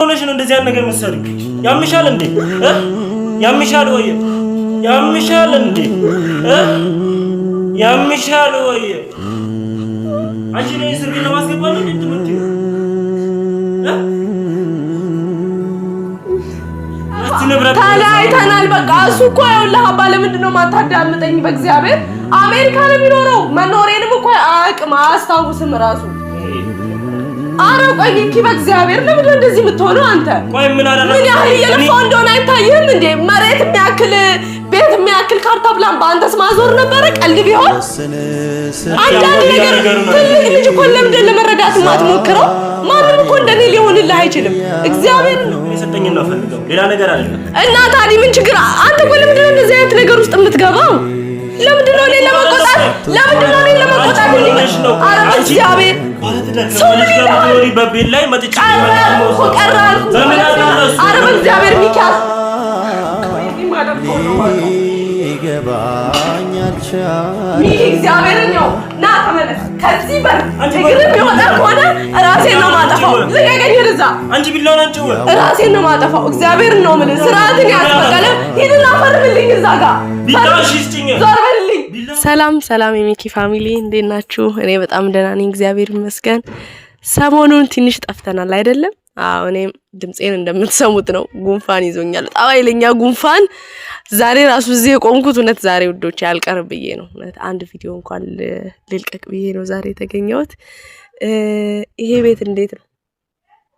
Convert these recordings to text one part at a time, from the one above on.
ሆነሽ ነው እንደዚህ ነገር መሰለኝ። ያምሻል እንዴ? ያምሻል ወይ? ያምሻል እንዴ? ያምሻል ወይ? አንቺ ነው እስር ቤት ለማስገባት ነው እንዴ የምትይው? ተለያይተናል። በቃ እሱ እኮ ይኸውልህ አባ፣ ለምንድን ነው የማታዳምጠኝ? በእግዚአብሔር አሜሪካ ነው የሚኖረው። መኖሬንም እኮ አያውቅም፣ አያስታውስም እራሱ። ኧረ ቆይ ሚኪ፣ በእግዚአብሔር ለምንድን ነው እንደዚህ የምትሆነው አንተ? ቆይ ምን አደረግኩ? ምን ያህል እየለፋሁ እንደሆነ አይታይህም እንዴ? መሬት የሚያክል ቤት የሚያክል ካርታ ፕላን በአንተስ ማዞር ነበረ? ቀልድ ቢሆን አንዳንድ ነገር ትልቅ ልጅ እኮ ለምንድን ለመረዳት የማትሞክረው? ማንም እኮ እንደኔ ሊሆንልህ አይችልም። እግዚአብሔር የሰጠኝን ነው ፈልገው፣ ሌላ ነገር አይደለም። እና ታዲያ ምን ችግር? አንተ እኮ ለምንድን ነው እንደዚህ አይነት ነገር ውስጥ የምትገባው? ለምንድን ነው እኔን ለመቆጣት? ለምንድን ነው እኔን ለመቆጣት? ኧረ በእግዚአብሔር ሰው ምን ይልሃል? ቀረ እኮ ቀረ አልኩህ። ኧረ በእግዚአብሔር ሚኪያስ ሚኪ እግዚአብሔርን ነው ና ተመለስ። ከዚህ በር እግርህ የሚወጣ ከሆነ ራሴን ነው የማጠፋው። ልቀቀኝ፣ ወደዛ ራሴን ነው የማጠፋው። እግዚአብሔርን ነው የምልህ። ስርዓትን ያዝ። በቀለ ሂድና ፈርምልኝ እዛ ጋር ዞር በልልኝ። ሰላም ሰላም፣ የሚኪ family እንዴት ናችሁ? እኔ በጣም ደህና ነኝ፣ እግዚአብሔር ይመስገን። ሰሞኑን ትንሽ ጠፍተናል አይደለም? አዎ፣ እኔም ድምፄን እንደምትሰሙት ነው፣ ጉንፋን ይዞኛል። በጣም ኃይለኛ ጉንፋን። ዛሬ ራሱ እዚህ የቆምኩት እውነት ዛሬ ውዶች ያልቀርብ ብዬ ነው። እውነት አንድ ቪዲዮ እንኳን ልልቀቅ ብዬ ነው ዛሬ የተገኘሁት። ይሄ ቤት እንዴት ነው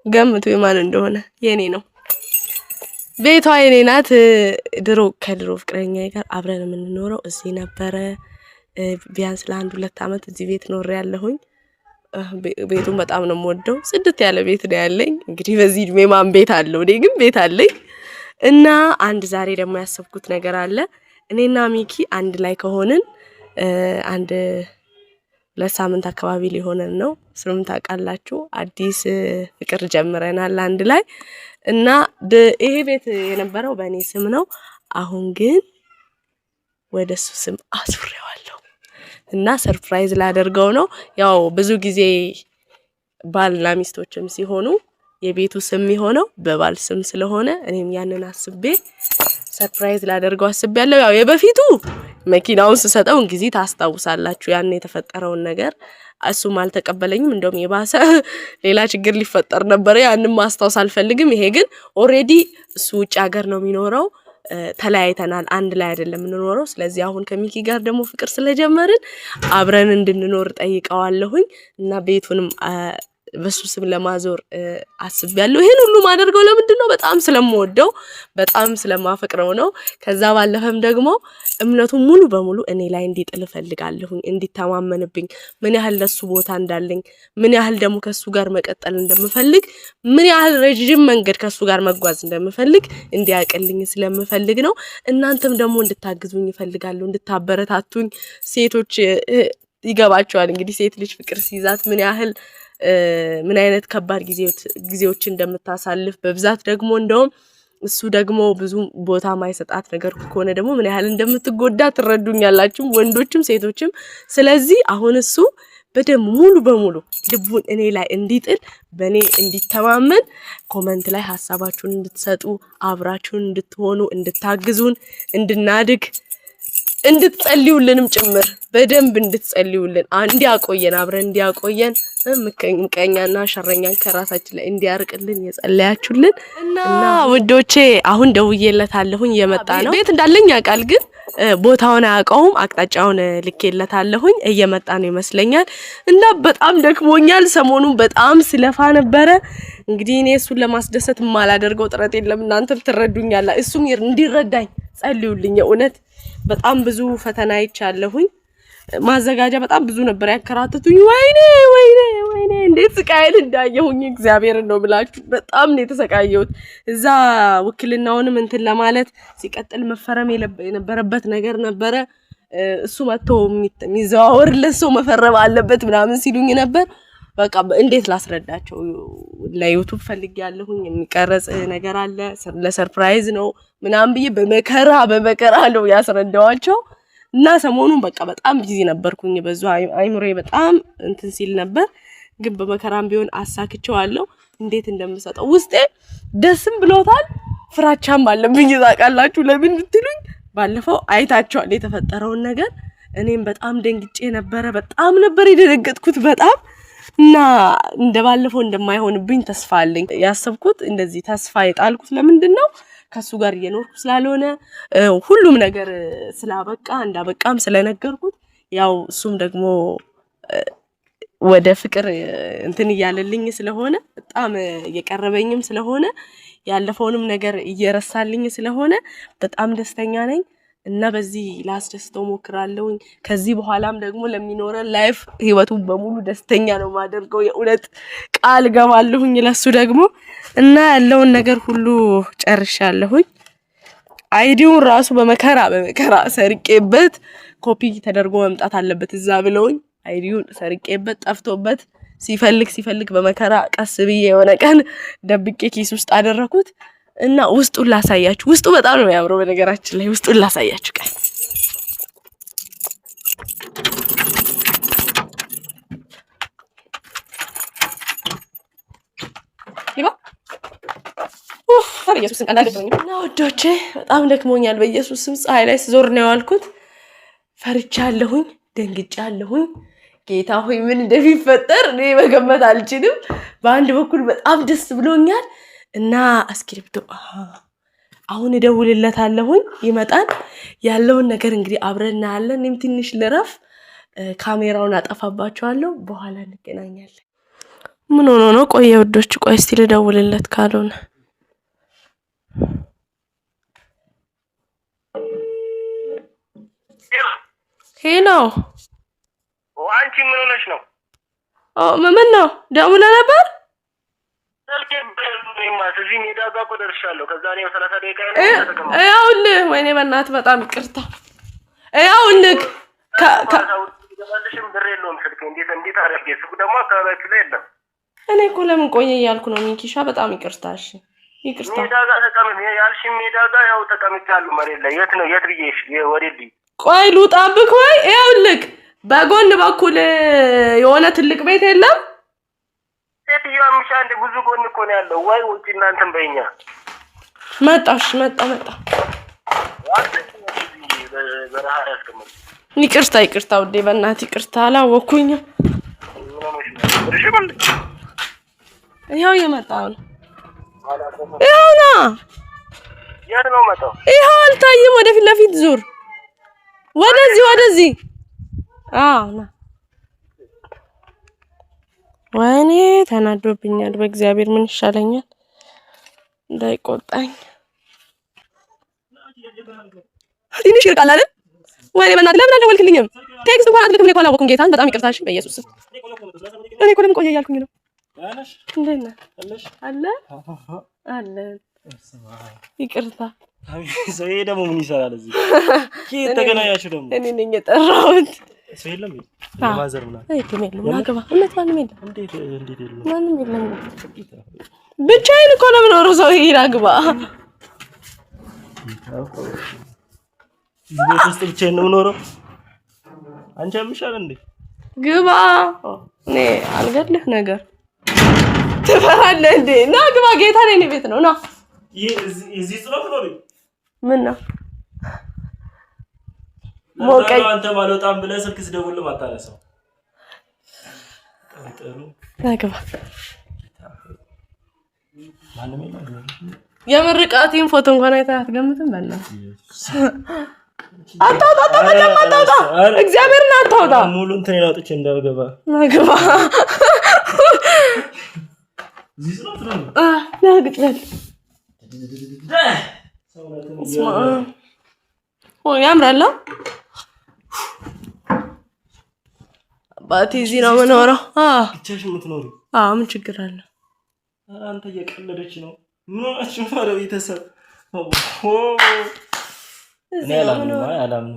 ገምቱ፣ የማን እንደሆነ? የኔ ነው። ቤቷ የኔ ናት። ድሮ ከድሮ ፍቅረኛ ጋር አብረን የምንኖረው እዚህ ነበረ። ቢያንስ ለአንድ ሁለት ዓመት እዚህ ቤት ኖሬ ያለሁኝ። ቤቱን በጣም ነው የምወደው። ጽድት ያለ ቤት ነው ያለኝ። እንግዲህ በዚህ እድሜ ማን ቤት አለው? እኔ ግን ቤት አለኝ። እና አንድ ዛሬ ደግሞ ያሰብኩት ነገር አለ። እኔና ሚኪ አንድ ላይ ከሆንን አንድ 2 ሳምንት አካባቢ ሊሆነን ነው። እሱንም ታውቃላችሁ። አዲስ ፍቅር ጀምረናል አንድ ላይ እና ይሄ ቤት የነበረው በእኔ ስም ነው። አሁን ግን ወደ እሱ ስም አዙሬዋለሁ እና surprise ላደርገው ነው። ያው ብዙ ጊዜ ባልና ሚስቶችም ሲሆኑ የቤቱ ስም የሆነው በባል ስም ስለሆነ እኔም ያንን አስቤ surprise ላደርገው አስቤያለሁ። ያው የበፊቱ መኪናውን ስሰጠው እንግዲህ ታስታውሳላችሁ ያን የተፈጠረውን ነገር። እሱም አልተቀበለኝም። እንደውም የባሰ ሌላ ችግር ሊፈጠር ነበረ። ያንን ማስታወስ አልፈልግም። ይሄ ግን already እሱ ውጭ ሀገር ነው የሚኖረው። ተለያይተናል፣ አንድ ላይ አይደለም የምንኖረው። ስለዚህ አሁን ከሚኪ ጋር ደግሞ ፍቅር ስለጀመርን አብረን እንድንኖር ጠይቀዋለሁኝ እና ቤቱንም በሱ ስም ለማዞር አስቤያለሁ። ይሄን ሁሉ ማደርገው ለምንድን ነው? በጣም ስለምወደው በጣም ስለማፈቅረው ነው። ከዛ ባለፈም ደግሞ እምነቱ ሙሉ በሙሉ እኔ ላይ እንዲጥል እፈልጋለሁኝ፣ እንዲተማመንብኝ፣ ምን ያህል ለሱ ቦታ እንዳለኝ፣ ምን ያህል ደግሞ ከሱ ጋር መቀጠል እንደምፈልግ፣ ምን ያህል ረጅም መንገድ ከሱ ጋር መጓዝ እንደምፈልግ እንዲያውቅልኝ ስለምፈልግ ነው። እናንተም ደግሞ እንድታግዙኝ እፈልጋለሁ፣ እንድታበረታቱኝ። ሴቶች ይገባቸዋል እንግዲህ ሴት ልጅ ፍቅር ሲይዛት ምን ያህል ምን አይነት ከባድ ጊዜዎች እንደምታሳልፍ፣ በብዛት ደግሞ እንደውም እሱ ደግሞ ብዙ ቦታ ማይሰጣት ነገር ከሆነ ደግሞ ምን ያህል እንደምትጎዳ ትረዱኛላችሁ፣ ወንዶችም ሴቶችም። ስለዚህ አሁን እሱ በደንብ ሙሉ በሙሉ ልቡን እኔ ላይ እንዲጥል በእኔ እንዲተማመን comment ላይ ሀሳባችሁን እንድትሰጡ፣ አብራችሁን እንድትሆኑ፣ እንድታግዙን፣ እንድናድግ እንድትጸልዩልንም ጭምር በደንብ እንድትጸልዩልን፣ እንዲያቆየን አብረን እንዲያቆየን፣ ምቀኛና ሸረኛን ከራሳችን ላይ እንዲያርቅልን የጸለያችሁልን እና ውዶቼ፣ አሁን ደውዬለታለሁኝ እየመጣ ነው። ቤት እንዳለኝ ያውቃል፣ ግን ቦታውን አያውቀውም። አቅጣጫውን ልኬለታለሁኝ እየመጣ ነው ይመስለኛል። እና በጣም ደክሞኛል። ሰሞኑን በጣም ስለፋ ነበረ። እንግዲህ እኔ እሱን ለማስደሰት የማላደርገው ጥረት የለም። እናንተም ትረዱኛላ። እሱም እንዲረዳኝ ጸልዩልኝ። እውነት በጣም ብዙ ፈተና አይቻለሁኝ። ማዘጋጃ በጣም ብዙ ነበር ያከራተቱኝ። ወይኔ ወይኔ ወይኔ እንዴት ስቃይን እንዳየሁኝ እግዚአብሔርን ነው ብላችሁ በጣም ነው የተሰቃየሁት። እዛ ውክልናውንም እንትን ለማለት ሲቀጥል መፈረም የነበረበት ነገር ነበረ። እሱ መጥቶ የሚዘዋወርለት ሰው መፈረም አለበት ምናምን ሲሉኝ ነበር። በቃ እንዴት ላስረዳቸው? ለ YouTube ፈልጌ ያለሁኝ የሚቀረጽ ነገር አለ ለ surprise ነው ምናምን ብዬ በመከራ በመከራ ነው ያስረዳዋቸው። እና ሰሞኑን በቃ በጣም busy ነበርኩኝ። በዙ አይምሮዬ በጣም እንትን ሲል ነበር። ግን በመከራም ቢሆን አሳክቼዋለሁ። እንዴት እንደምሰጠው ውስጤ ደስም ብሎታል፣ ፍራቻም አለብኝ። ታውቃላችሁ ለምን ብትሉኝ ባለፈው አይታችኋል የተፈጠረውን ነገር። እኔም በጣም ደንግጬ ነበረ። በጣም ነበር የደነገጥኩት በጣም እና እንደባለፈው እንደማይሆንብኝ ተስፋ አለኝ። ያሰብኩት እንደዚህ ተስፋ የጣልኩት ለምንድን ነው ከሱ ጋር እየኖርኩ ስላልሆነ ሁሉም ነገር ስላበቃ እንዳበቃም ስለነገርኩት ያው እሱም ደግሞ ወደ ፍቅር እንትን እያለልኝ ስለሆነ በጣም እየቀረበኝም ስለሆነ ያለፈውንም ነገር እየረሳልኝ ስለሆነ በጣም ደስተኛ ነኝ እና በዚህ ላስደስተው ሞክራለሁኝ። ከዚህ በኋላም ደግሞ ለሚኖረን life ህይወቱን በሙሉ ደስተኛ ነው ማደርገው። የእውነት ቃል ገባለሁኝ ለሱ ደግሞ እና ያለውን ነገር ሁሉ ጨርሻለሁኝ። ID ውን ራሱ በመከራ በመከራ ሰርቄበት ኮፒ ተደርጎ መምጣት አለበት እዛ ብለውኝ ID ውን ሰርቄበት ጠፍቶበት ሲፈልግ ሲፈልግ በመከራ ቀስ ብዬ የሆነ ቀን ደብቄ ኪስ ውስጥ አደረኩት እና ውስጡን ላሳያችሁ። ውስጡ በጣም ነው የሚያምረው። በነገራችን ላይ ውስጡን ላሳያችሁ። ቀን እና ውዶቼ በጣም ደክሞኛል። በኢየሱስ ስም ፀሐይ ላይ ስዞር ነው የዋልኩት። ፈርቻለሁኝ፣ ደንግጫለሁኝ። ጌታ ሆይ ምን እንደሚፈጠር እኔ መገመት አልችልም። በአንድ በኩል በጣም ደስ ብሎኛል እና እስክሪብቶ አሁን እደውልለታለሁኝ፣ ይመጣል። ያለውን ነገር እንግዲህ አብረን እናያለን። እኔም ትንሽ ልረፍ፣ ካሜራውን አጠፋባቸዋለሁ። በኋላ እንገናኛለን። ምን ሆኖ ነው? ቆየ ውዶች፣ ቆይ እስቲ ልደውልለት ካልሆነ Hello፣ አንቺ ምን ሆነሽ ነው? ምን ነው ደውለህ ነበር? እዚህ ሜዳ ጋር እኮ ደርሻለሁ። ከዛ እኔ 30 ደቂቃ ይኸውልህ፣ ወይኔ በእናትህ በጣም ይቅርታ። ይኸውልህ ብር የለውም ስልኬ። እንዴት እንዴት አድርጌ ስልኩ ደግሞ አካባቢያችሁ ላይ የለም። እኔ እኮ ለምን ቆየ እያልኩ ነው። ሚኪሻ በጣም ይቅርታ። እሺ ይቅርታ። ሜዳ ጋር ተቀምጬ ያልሽኝ ሜዳ ጋር ያው ተቀምጫለሁ መሬት ላይ። የት ነው የት ብዬሽ ወዴት ልሂድ? ቆይ ልውጣብህ ወይ? ይኸውልህ በጎን በኩል የሆነ ትልቅ ቤት የለም? ሴትዮዋ ምሻ እንደ ብዙ ጎን እኮ ነው ያለው። ወይ ውጪ እናንተም በይኛ። መጣሽ መጣ መጣ። ይቅርታ ይቅርታ ውዴ፣ በእናትህ ይቅርታ። አላወኩኝም። ይኸው እየመጣሁ ነው። ይኸው ና። ይኸው አልታይም። ወደፊት ለፊት ዙር። ወደዚህ ወደዚህ። አዎ ና። ወይኔ ተናዶብኛል። በእግዚአብሔር ምን ይሻለኛል? እንዳይቆጣኝ ትንሽ ይርቃል አይደል? ወይኔ በእናትህ ለምን አልደወልክልኝም? Text እንኳን አትልክም። እኔ እኮ አላወኩም ጌታን። በጣም ይቅርታ። እሺ በኢየሱስ ስም እኔ እኮ ለምን ቆየ እያልኩኝ ነው። እንዴት ነህ? አለ አለ። ይቅርታ። ይሄ ደግሞ ምን ይሰራል እዚህ? ከየት ተገናኛችሁ ደግሞ? እኔ ነኝ የጠራሁት። ሰው የለም ማዘር ምናምን የለም። ና ግባ። እውነት ማንም የለም። እንዴት እንዴት የለም? ማንም የለም። ብቻዬን እኮ ነው የምኖረው። ሰው ይሄ ና ግባ። እዚህ ቤት ውስጥ ብቻዬን ነው የምኖረው። አንቺ ያምሻል እንዴ? ግባ። እኔ አልገድልህ ነገር ትፈራለህ እንዴ? ና ግባ። ጌታ ነው የእኔ ቤት ነው። ና ይሄ እዚህ ጽኖ ነው። ምን ነው ሞቀኝ። አንተ ባልወጣም ብለህ ስልክ ስደውልም አታነሳው። ጥሩ ና ግባ። ማንም የለም። የምርቃቴን ፎቶ እንኳን አይተህ አትገምትም። በእናትህ አታውጣ፣ አታውጣ፣ ጫማ አታውጣ፣ እግዚአብሔርን አታውጣ። ሙሉ እንትን አውጥቼ እንዳልገባ። ና ግባ። እዚህ ጽኖ ነው። ና ግጭ በል። ያምራል። አባቴ እዚህ ነው የምኖረው። ብቻሽን የምትኖሪው? አዎ፣ ምን ችግር አለ? አንተ እየቀለደች ነው። ምን ሆናችሁ ነው? ቤተሰብ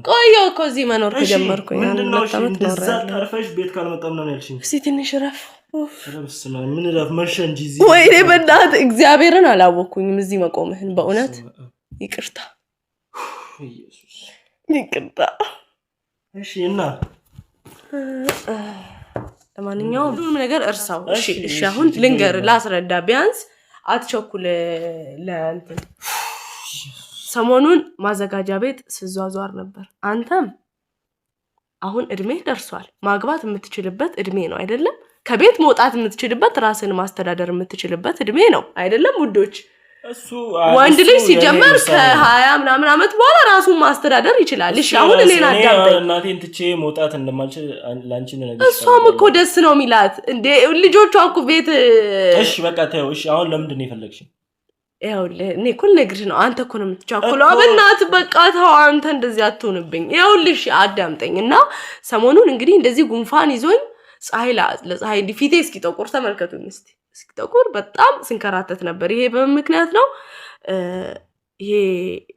ቆየሁ እኮ እዚህ መኖር ከጀመርኩኝ ምንድን ነው? እንደዛ ጠርፈሽ ቤት ካልመጣም ነው ያልሽኝ። እስኪ ትንሽ እረፍ። ምን እረፍ? መሸ እንጂ እዚህ። ወይኔ በእናትህ እግዚአብሔርን አላወኩኝም እዚህ መቆምህን። በእውነት ይቅርታ ይቅርታ። እሺ እና ለማንኛውም ሁሉንም ነገር እርሳው። እሺ እሺ፣ አሁን ልንገር፣ ላስረዳ። ቢያንስ አትቸኩል። ለእንትን ሰሞኑን ማዘጋጃ ቤት ስዟዟር ነበር። አንተም አሁን እድሜህ ደርሷል። ማግባት የምትችልበት እድሜ ነው አይደለም? ከቤት መውጣት የምትችልበት፣ ራስን ማስተዳደር የምትችልበት እድሜ ነው አይደለም? ውዶች፣ ወንድ ልጅ ሲጀመር ከ20 ምናምን ዓመት በኋላ ራሱን ማስተዳደር ይችላል። እሺ አሁን እኔን አዳምጠኝ። እናቴን ትቼ መውጣት እንደማልችል ላንቺ ልነግርሽ። እሷም እኮ ደስ ነው የሚላት እንዴ ልጆቿ እኮ ቤት። እሺ በቃ ተይው። እሺ አሁን ለምንድን ነው የፈለግሽኝ? ይኸውልህ እኔ እኮ ልነግርሽ ነው። አንተ እኮ ነው የምትቻኩለው። በእናትህ በቃ ተው፣ አንተ እንደዚህ አትሆንብኝ። ይኸውልሽ አዳምጠኝ እና ሰሞኑን እንግዲህ እንደዚህ ጉንፋን ይዞኝ ፀሐይ ለፀሐይ እንዲህ ፊቴ እስኪጠቁር ተመልከቱኝ እስኪ እስኪጠቁር በጣም ስንከራተት ነበር። ይሄ በምን ምክንያት ነው? ይሄ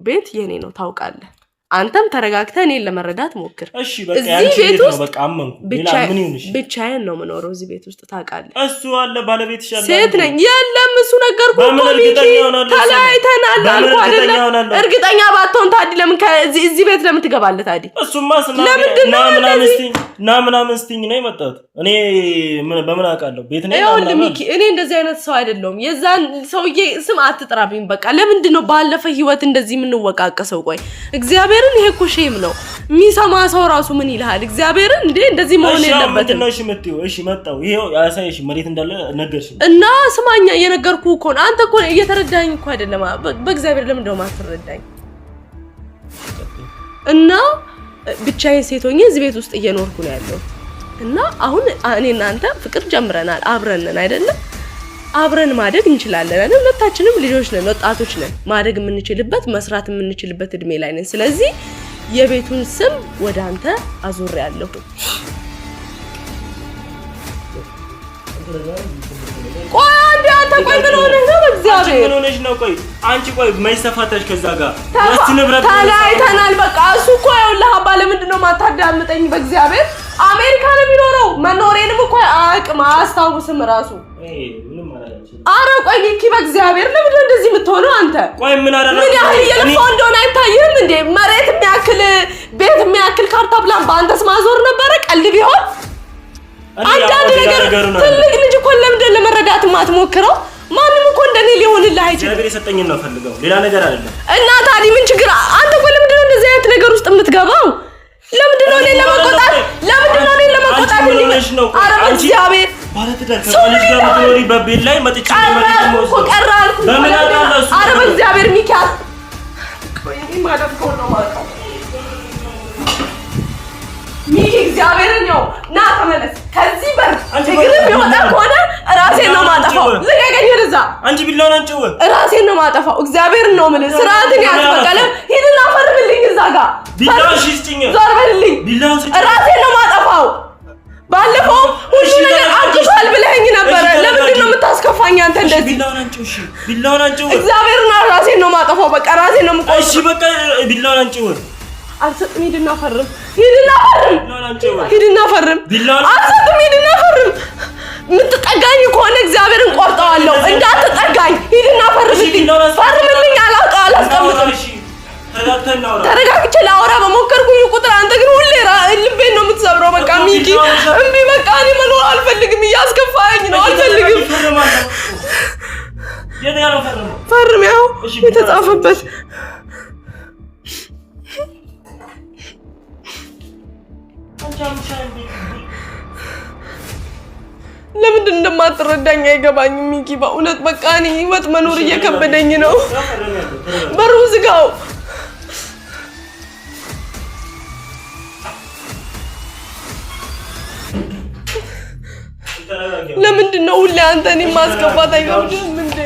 ቤት የኔ ነው ታውቃለህ። አንተም ተረጋግተህ እኔን ለመረዳት ሞክር። እሺ በቃ ያንቺ ቤት ነው፣ በቃ አመንኩ። ሌላ ምን ይሁንሽ? ብቻዬን ነው የምኖረው እዚህ ቤት ውስጥ ታውቃለህ። እሱ አለ ባለቤትሽ አለ። ሴት ነኝ። የለም እሱ ነገርኩህ እኮ ሚኪ፣ ተለያይተናል አልኩህ አይደለም። እርግጠኛ ባትሆን ታዲ ለምን እዚህ ቤት ለምን ትገባለህ ታዲ? እሱማ ና ምናምን ስትይኝ ነው የመጣሁት እኔ በምን አውቃለሁ? ቤት ነው። ይኸውልህ ሚኪ፣ እኔ እንደዚህ አይነት ሰው አይደለሁም። የዛን ሰውዬ ስም አትጥራብኝ። በቃ ለምንድን ነው ባለፈ ህይወት እንደዚህ የምንወቃቀሰው? ቆይ እግዚአብሔርን ይሄ እኮ shame ነው። የሚሰማ ሰው ራሱ ምን ይልሃል? እግዚአብሔርን እንዴ እንደዚህ መሆን የለበትም። እሺ የምትይው እሺ፣ መጣሁ። ይሄው ያሳየሽ መሬት እንዳለ ነገርሽ እና ስማኛ፣ እየነገርኩህ እኮ ነው። አንተ እኮ እየተረዳኝ እኮ አይደለም። በእግዚአብሔር ለምን ደው ማትረዳኝ? እና ብቻዬን ሴት ሆኜ እዚህ ቤት ውስጥ እየኖርኩ ነው ያለው። እና አሁን እኔ እናንተ ፍቅር ጀምረናል፣ አብረን ነን አይደለም? አብረን ማደግ እንችላለን አይደል? ሁለታችንም ልጆች ነን፣ ወጣቶች ነን። ማደግ የምንችልበት መስራት የምንችልበት እድሜ ላይ ነን። ስለዚህ የቤቱን ስም ወደ አንተ አዙሬያለሁ። ቆይ አንዴ አንተ ቆይ ምን ሆነህ ነው? በእግዚአብሔር ምን ሆነሽ ነው? ቆይ አንቺ ቆይ መች ተፋታሽ ከዛ ጋር? ተለያይተናል። በቃ እሱ እኮ ይኸውልህ አባ ለምንድን ነው የማታዳምጠኝ? በእግዚአብሔር አሜሪካ ነው የሚኖረው። መኖሬንም እኮ አያውቅም፣ አያስታውስም ራሱ። ኧረ ቆይ ሚኪ በእግዚአብሔር ለምንድን ነው እንደዚህ የምትሆነው አንተ? ቆይ ምን አደረግህ? ምን ያህል እየለፋሁ እንደሆነ አይታይህም እንዴ? መሬት የሚያክል ቤት የሚያክል ካርታ ፕላን በአንተስ ማዞር ነበረ ቀልድ ቢሆን። አንዳንድ ነገር ትልቅ ልጅ እኮ ለምንድን ለመረዳት የማትሞክረው? ማንም እኮ እንደኔ ሊሆንልህ አይችልም። እግዚአብሔር የሰጠኝን ነው ፈልገው፣ ሌላ ነገር አይደለም። እና ታዲያ ምን ችግር? አንተ እኮ ለምንድን ነው እንደዚህ አይነት ነገር ውስጥ የምትገባው? ለምንድን ነው እኔን ለመቆጣት? ለምንድን ነው እኔን ለመቆጣት? ኧረ በእግዚአብሔር ባለትዳር ከባልሽ ጋር የምትኖሪበት ቤት ላይ መጥቼ ቀረ አልኩህ። ኧረ በእግዚአብሔር ሚኪያስ፣ ቆይ እኔ የማደርገውን ነው የማውቀው። ሚኪ እግዚአብሔርን ያው ና ተመለስ። ከዚህ በር እግርም የወጣ ከሆነ ራሴን ነው የማጠፋው። ልቀቀኝ ወደዛ። አንቺ ቢላውን አንቺው ራሴን ነው የማጠፋው። እግዚአብሔርን ነው የምልህ። ስርዓትን ያዝ። በቃ ሂድና ፈርምልኝ እዛ ጋር። ቢላውን ስጭኝ። ዞር በልልኝ። ራሴን ነው የማጠፋው። ባለፈው ሁሉ ነገር አብቅቷል ብለኸኝ ነበረ። ለምንድን ነው የምታስከፋኝ አንተ እንደዚህ? ቢላውን አንቺው። እሺ ቢላውን አንቺው። እግዚአብሔርን ራሴን ነው የማጠፋው። በቃ ራሴን ነው የምቆርጠው። እሺ በቃ ቢላውን አንቺው። አልሰጥም። ሂድና ፈርም። ሂድና ፈርም። ሂድና ፈርም። አልሰጥም። ሂድና ፈርም። የምትጠጋኝ ከሆነ እግዚአብሔርን ቆርጠዋለሁ። እንዳትጠጋኝ። ሂድና ፈርምልኝ። ፈርምልኝ። አላስቀምጥም። ተረጋግቼ ላወራ በሞከርኩኝ ቁጥር አንተ ግን ሁሌ ልቤን ነው የምትሰብረው። በቃ ሚኪ እምቢ። በቃ እኔ መኖር አልፈልግም። እያስከፋኝ ነው። አልፈልግም። ፈርም። ያው የተጻፈበት ለምንድን እንደማትረዳኝ አይገባኝም ሚኪ። በእውነት በቃ እኔ ህይወት መኖር እየከበደኝ ነው። በሩ ዝጋው። ለምንድን ነው ሁሌ አንተ እኔን ማስገባት አይከብድም እንዴ?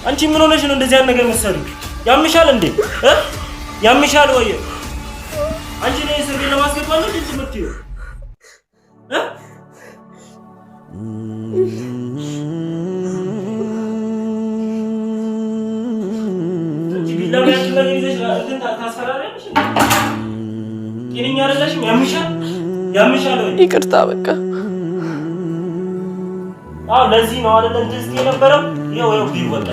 አንቺ ምን ሆነሽ ነው እንደዚህ አይነት ነገር መሰለኝ? ያምሻል እንዴ? ያምሻል ወይ? አንቺ ነው እስር ቤት ለማስገባት ነው እንዴ የምትይው? ይቅርታ በቃ አዎ፣ ለዚህ ነው አይደል እንትን ስትይ የነበረው። ይኸው ይኸው ቢወጣ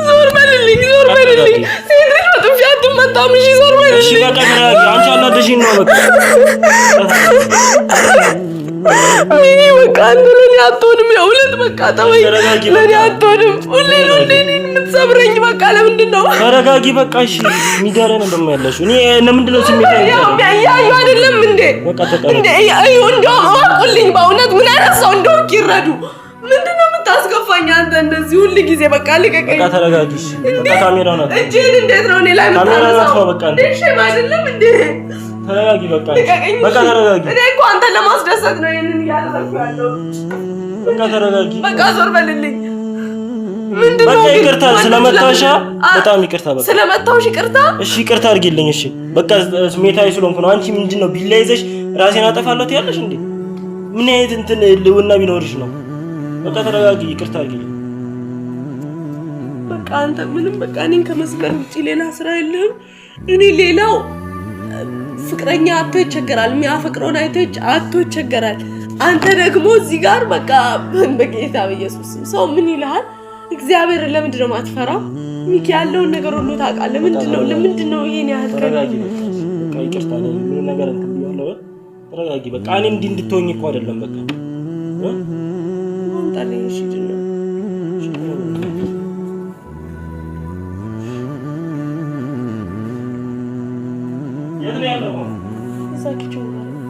ዞር በልልኝ፣ ዞር በልልኝ። ሴት ልጅ በጥፊ አትመታም። እሺ ዞር እሺ በልልኝ። በቃ ተረጋጊ። አንቺ አናደሽኝ ነው በቃ። ሚኒ በቃ አንተ ለእኔ አትሆንም። የእውነት በቃ ተወኝ፣ ተረጋጊ በቃ። ለእኔ አትሆንም። ሁሌ ነው እንደ እኔን የምትሰብረኝ። በቃ ለምንድን ነው ተረጋጊ በቃ። እሺ ሚዲያ ላይ ነው ደግሞ ያለሽው። እኔ ለምንድን ነው ስሜት ያው እያዩ አይደለም እንዴ? በቃ ተቀመጥ። እንዴ እዩ፣ እንደውም እወቁልኝ በእውነት ምን አይነት ሰው እንደሆንክ ይረዱ። ምንድን ነው የምታስገፋኝ አንተ እንደዚህ ሁል ጊዜ? በቃ ልቀቀኝ። በቃ ተረጋጊ። እሺ በቃ ካሜራውን አጥፋ። እጅህን እንዴት ነው እኔ ላይ ካሜራውን የምታነሳው? አጥፋው በቃ። እንዴ shame አይደለም እንዴ? ተረጋጊ በቃ። ልቀቀኝ። በቃ ተረጋጊ። እኔ እኮ አንተን ለማስደሰት ነው ይሄንን እያደረኩ ያለው። በቃ ተረጋጊ። በቃ ዞር በልልኝ። ምንድን ነው በቃ ግን? ይቅርታ ወንዶች ስለመታሻ ለምን- በጣም ይቅርታ። በቃ ስለመታሁሽ ይቅርታ። እሺ ይቅርታ አድርጊልኝ። እሺ በቃ ስሜታዊ ስለሆንኩ ነው። አንቺ ምንድን ነው ቢላ ይዘሽ ራሴን አጠፋለሁ ትያለሽ እንዴ? ምን አይነት እንትን ልውና ቢኖርሽ ነው? በቃ ተረጋጊ። ይቅርታ አድርጊልኝ። በቃ አንተ ምንም በቃ እኔን ከመስበር ውጪ ሌላ ስራ የለህም። እኔ ሌላው ፍቅረኛ አጥቶ ይቸገራል፣ የሚያፈቅረውን አይቶ አጥቶ ይቸገራል። አንተ ደግሞ እዚህ ጋር በቃ በጌታ በኢየሱስ ስም ሰው ምን ይልሃል? እግዚአብሔርን ለምንድን ነው የማትፈራው? ሚኪ ያለውን ነገር ሁሉ ታውቃለህ። ምንድን ነው ለምንድን ነው ይሄን ያህል ከ- ተረጋጊ። በቃ በቃ ይቅርታ እኔ ምንም ነገር እንትን ብያለሁ። ተረጋጊ በቃ። እኔ እንዲህ እንድትሆኝ እኮ አይደለም በቃ እ? አምጣልኝ እሺ፣ ድን ነው የት ነው ያለው? እዛ kitchen ጋር ነው።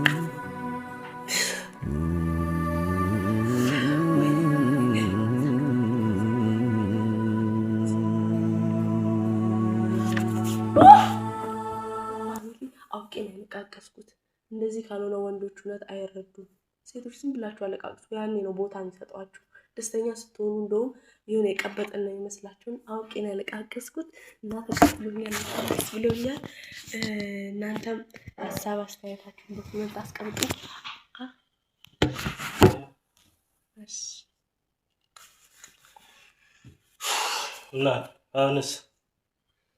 አውቄ ነው ያለቃቀስኩት። እንደዚህ ካልሆነ ወንዶች እውነት አይረዱም። ሴቶች ዝም ብላችሁ አለቃቅሱ፣ ያኔ ነው ቦታ የሚሰጧችሁ። ደስተኛ ስትሆኑ እንደውም የሆነ የቀበጠን ነው የሚመስላችሁን። አውቄ ነው ያለቃቀስኩት እና ተቀብሎኛል፣ በጣም ደስ ብሎኛል። እናንተም ሀሳብ አስተያየታችሁን በ comment አስቀምጡ። እሺ እና አሁንስ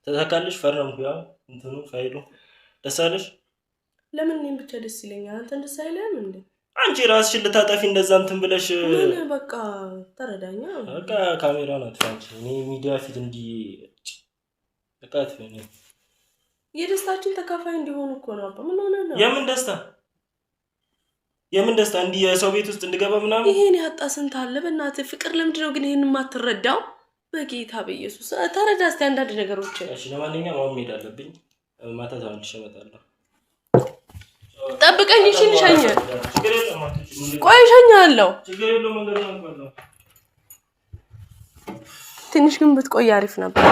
ተሳካልሽ? ፈረምኩ። ያው እንትኑ ፋይሉ ደስ አለሽ? ለምን እኔም ብቻ ደስ ይለኛል? አንተን ደስ አይልህም እንዴ? አንቺ ራስሽን ልታጠፊ እንደዛ እንትን ብለሽ ምን በቃ ተረዳኛ። በቃ ካሜራውን አጥፊ አንቺ። እኔ ሚዲያ ፊት እንዲህ በቃ አጥፊ። እኔ የደስታችን ተካፋይ እንዲሆኑ እኮ ነው። አባ ምን ሆነ ነው? የምን ደስታ የምን ደስታ እንዲህ የሰው ቤት ውስጥ እንድገባ ምናምን ይሄን ያጣ ስንት አለ። በእናትህ ፍቅር፣ ለምንድን ነው ግን ይሄን የማትረዳው? በጌታ በኢየሱስ ተረዳ እስቲ አንዳንድ ነገሮችን። እሺ ለማንኛውም አሁን መሄድ አለብኝ። ማታ ተመልሼ እመጣለሁ። ጠብቀኝ እሺ። ልሸኝ። ችግር የለውም አትውጪ። ቆይ እሸኝሃለሁ። ችግር የለውም መንገዱን አውቀዋለሁ። ትንሽ ግን ብትቆይ አሪፍ ነበር።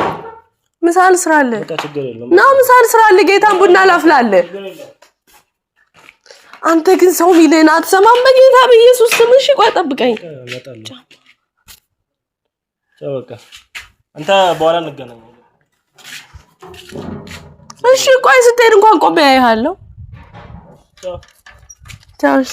ምሳ ልስራልህ በቃ ችግር የለውም። ና ምሳ ልስራልህ። ጌታን ቡና ላፍላልህ። ችግር የለውም። አንተ ግን ሰው ሚልህን አትሰማም። በጌታ በኢየሱስ ስም እሺ። ቆይ ጠብቀኝ። በቃ እመጣለሁ። ቻው በቃ አንተ በኋላ እንገናኛለን። እሺ ቆይ ስትሄድ እንኳን ቆሜ አይሃለሁ። ቻው። ቻው። እሺ።